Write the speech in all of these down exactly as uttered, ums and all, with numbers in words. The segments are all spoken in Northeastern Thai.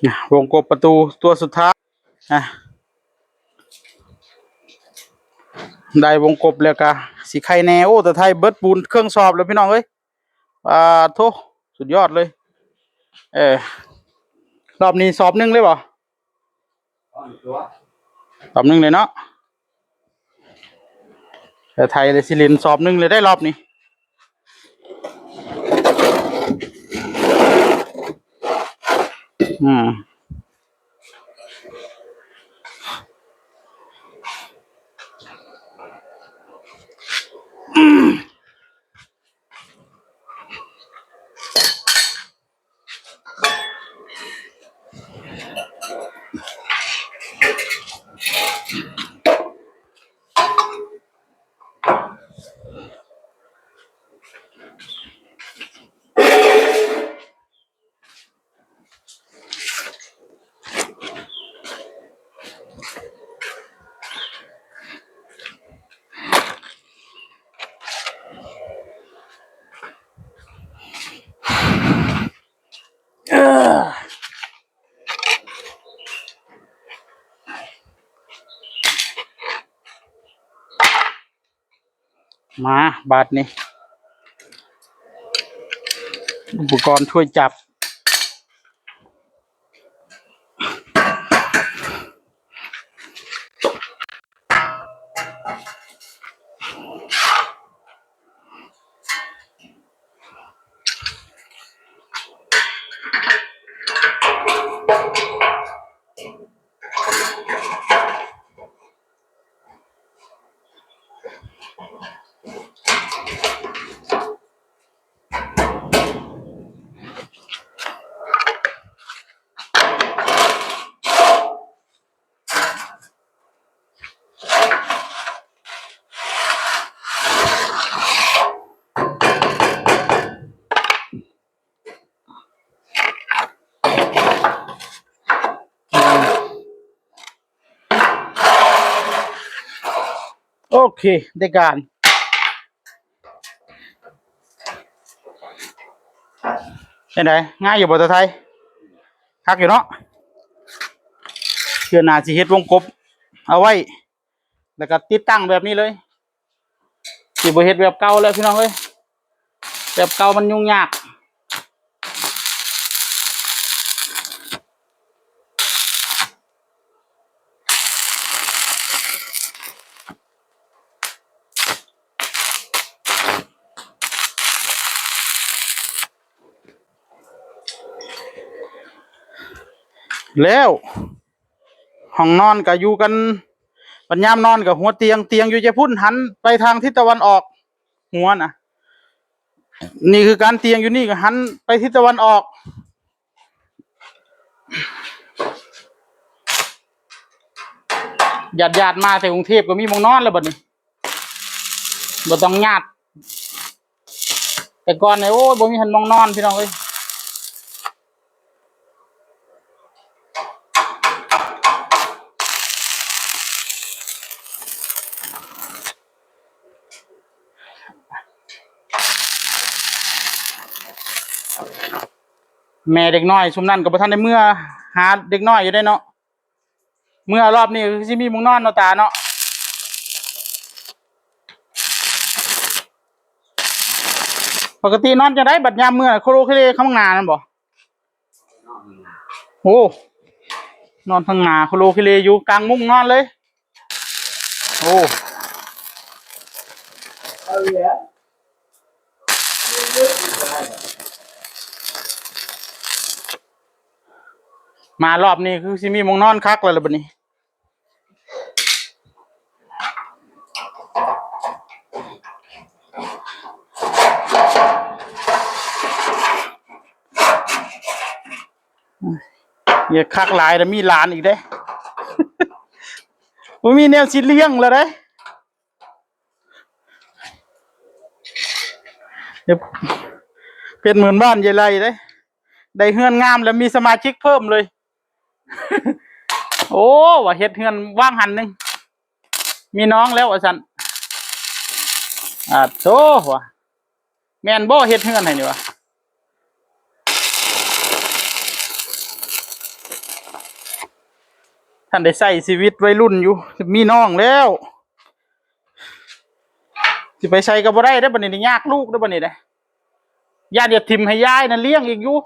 นะ วงกบประตูตัวสุดท้าย อ่ะ ได้วงกบแล้วก็สิไข่แน่ โอ้ ตะไทเบิดปูนเครื่องสอบแล้วพี่น้องเอ้ย อ่า โถ สุดยอดเลย เออ รอบนี้สอบหนึ่งเลยบ่ สอบหนึ่งเลยเนาะ แต่ไทยเลยสิเล่นสอบหนึ่งเลยได้รอบนี้ อืม มา บาดนี้ อุปกรณ์ช่วยจับ โอเค ได้การ เป็นไง ง่ายอยู่บ่ ตาไทย คักอยู่เนาะ เทื่อหน้าสิเฮ็ดวงกบเอาไว้ แล้วก็ติดตั้งแบบนี้เลย สิบ่เฮ็ดแบบเก่าแล้วพี่น้องเอ้ย แบบเก่ามันยุ่งยาก แล้ว ห้องนอนก็อยู่กัน บัดยามนอนก็หัวเตียง เตียงอยู่จะพุ้น หันไปทางทิศตะวันออก หัวนะ นี่คือการเตียงอยู่นี่ก็หันไปทิศตะวันออก ญาติๆ มาแต่กรุงเทพฯก็มีหม่องนอนแล้วบัดนี้ บ่ต้องยาก แต่ก่อนเนี่ย โอ้ย บ่มีหันหม่องนอนพี่น้องเอ้ย แม่เด็กน้อยซุมนั้นก็บ่ทันได้เมือหาเด็กน้อยอยู่เด้เนาะ เมือรอบนี้คือสิมีหม่องนอนเนาะตาเนาะ ปกตินอนจั่งใดบัดยามเมือ โคโลเคเลเข้าห้องน้ำนั่นบ่ โอ้ นอนทางหน้าโคโลเคเลอยู่กลางมุ้งนอนเลย โอ้ มารอบนี้คือสิมีหม่องนอนคักแล้วล่ะบัดนี้ อย่าคักหลาย แต่มีหลานอีกเด้ บ่มีแนวสิเลี้ยงแล้วเด้ เดี๋ยวเป็นเหมือนบ้านยายไลเด้ ได้เฮือนงามแล้วมีสมาชิกเพิ่มเลย โอ้ ว่าเฮ็ดเฮือนว่างหันหนึ่ง มีน้องแล้วว่าซั่น อ่า โธ่ ว่า แม่นบ่เฮ็ดเฮือนให้นี่วะ ท่านได้ใช้ชีวิตวัยรุ่นอยู่ มีน้องแล้ว สิไปใสก็บ่ได้เด้อบัดนี้ ยากลูกเด้อบัดนี้เด้อ ย่านอย่าถิ่มให้ยายนะเลี้ยงอีกอยู่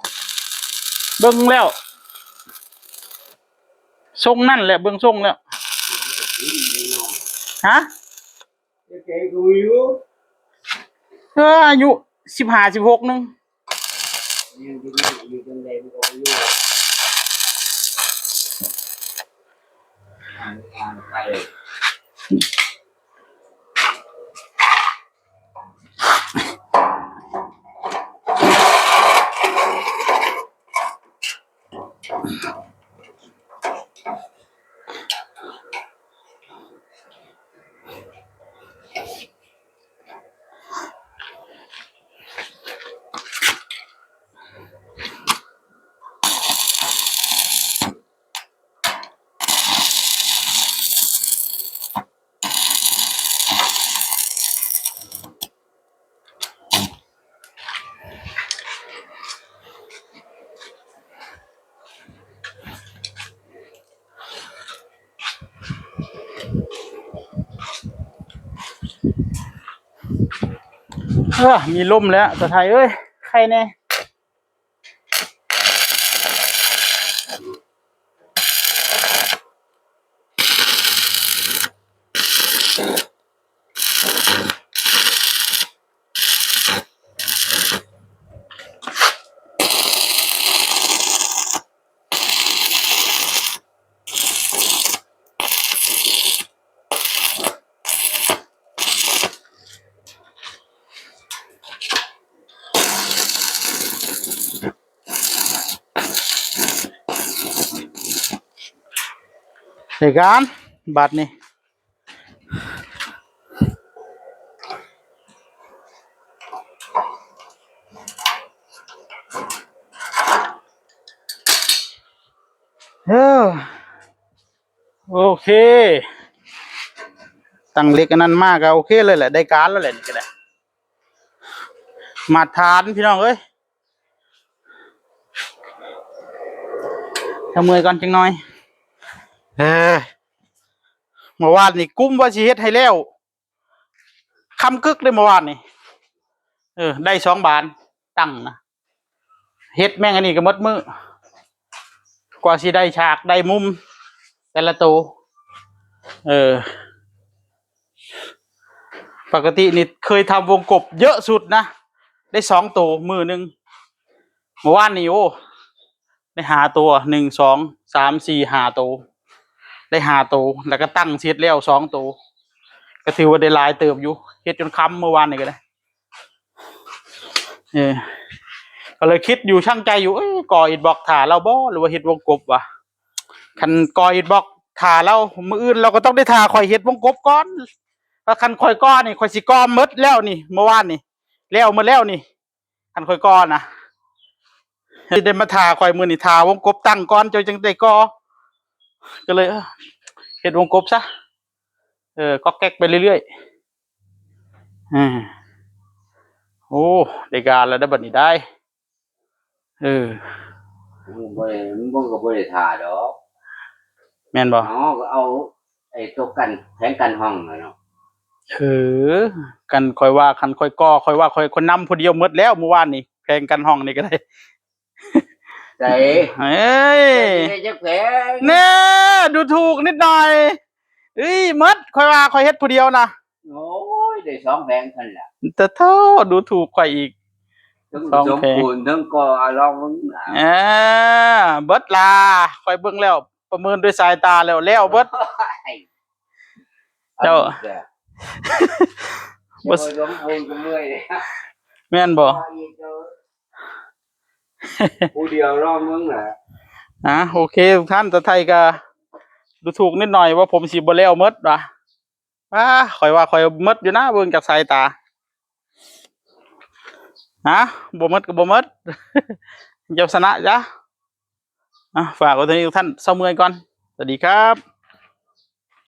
เบิ่งแล้ว ทรงนั่นแหละ เบิ่งทรงแล้ว ฮะ เก๋กูอยู่ เออ อายุสิบห้า สิบหก นึง ยังอยู่ อยู่จังใดมันก็บ่อยู่ อ่าน อ่านไป เออ มีลมแล้ว ตาไทยเอ้ย ใครแน่ ในการ บาดนี้ เออ โอเค ตั้งเหล็กอันนั้นมาก็โอเคเลยแหละ ได้การแล้วแหละ นี่ก็ได้ มาตรฐานพี่น้องเอ้ย เอาเมื่อยก่อนจังหน่อย เออ เมื่อวานนี่กุมว่าสิเฮ็ดให้แล้ว ค่ำกึกเลยเมื่อวานนี่ เออ ได้สองบาน ตั้งนะ เฮ็ดแม่งอันนี้ก็หมดมื้อ กว่าสิได้ฉากได้มุม แต่ละโต เออ ปกตินี่เคยทำวงกบเยอะสุดนะ ได้สองโต มื้อหนึ่ง เมื่อวานนี่ โอ้ ได้ห้าโต หนึ่ง สอง สาม สี่ ห้าโต ได้ห้าโต แล้วก็ตั้งเสร็จแล้วสองโต ก็ถือว่าได้หลายเติบอยู่ เฮ็ดจนค่ำเมื่อวานนี่ก็ได้ เออ ก็เลยคิดอยู่ชั่งใจอยู่ เอ้ย ก่ออิฐบล็อกถ่าลาวบ่ หรือว่าเฮ็ดวงกบวะ คันก่ออิฐบล็อกถ่าลาว มื้ออื่นลาวก็ต้องได้ถ่าข่อยเฮ็ดวงกบก่อน เพราะคันข่อยก่อนี่ ข่อยสิก่อหมดแล้วนี่ เมื่อวานนี่ แล้วหมดแล้วนี่ คันข่อยก่อนะ สิได้มาถ่าข่อยมื้อนี้ ถ่าวงกบตั้งก่อน เจ้าจังได้ก่อ ก็เลย เออ เฮ็ดวงกบซะ เออ ก๊อกแก๊กไปเรื่อยๆ อืม โอ้ ได้การแล้วเด้อบัดนี้ได้ เออ มันบ่ได้ มันก็บ่ได้ถ่าดอก แม่นบ่ อ๋อ ก็เอาไอ้ตัวกัน แผงกันห้องน่ะเนาะ เออ กันข่อยว่า คันข่อยก่อ ข่อยว่าข่อย ข่อยนำผู้เดียวหมดแล้วเมื่อวานนี่ แผงกันห้องนี่ก็ได้ ใส่ เอ้ย ใส่จักแผง แน่ ดูถูกนิดหน่อย เอ้ย หมด ข่อยว่าข่อยเฮ็ดผู้เดียวนะ โอ้ย ได้สองแผงเท่านั้นแหละ แต่โธ่ ดูถูกข่อยอีก ทั้ง สองแผง สมบูรณ์ ทั้งก่อ อ่ะ ลองมึงนะ อ่า เบิดล่ะ ข่อยเบิ่งแล้ว ประเมินด้วยสายตาแล้ว แล้วเบิด โอ้ย เจ้า อันนี้แหละ บ่ เจ้าสมบูรณ์ก็เมื่อย แม่นบ่ ผู้เดียวรอบมึงแหละ อ่ะ โอเค ทุกท่าน ตาไทยก็ดูถูกนิดหน่อยว่าผมสิบ่แล้วหมดวะ อ่า ข่อยว่าข่อยหมดอยู่นะ เบิ่งจากสายตา ฮะ บ่หมดก็บ่หมด เจ้าชนะจ้ะ อ่ะ ฝากไว้เท่านี้ทุกท่าน เซาเมื่อยก่อน สวัสดีครับ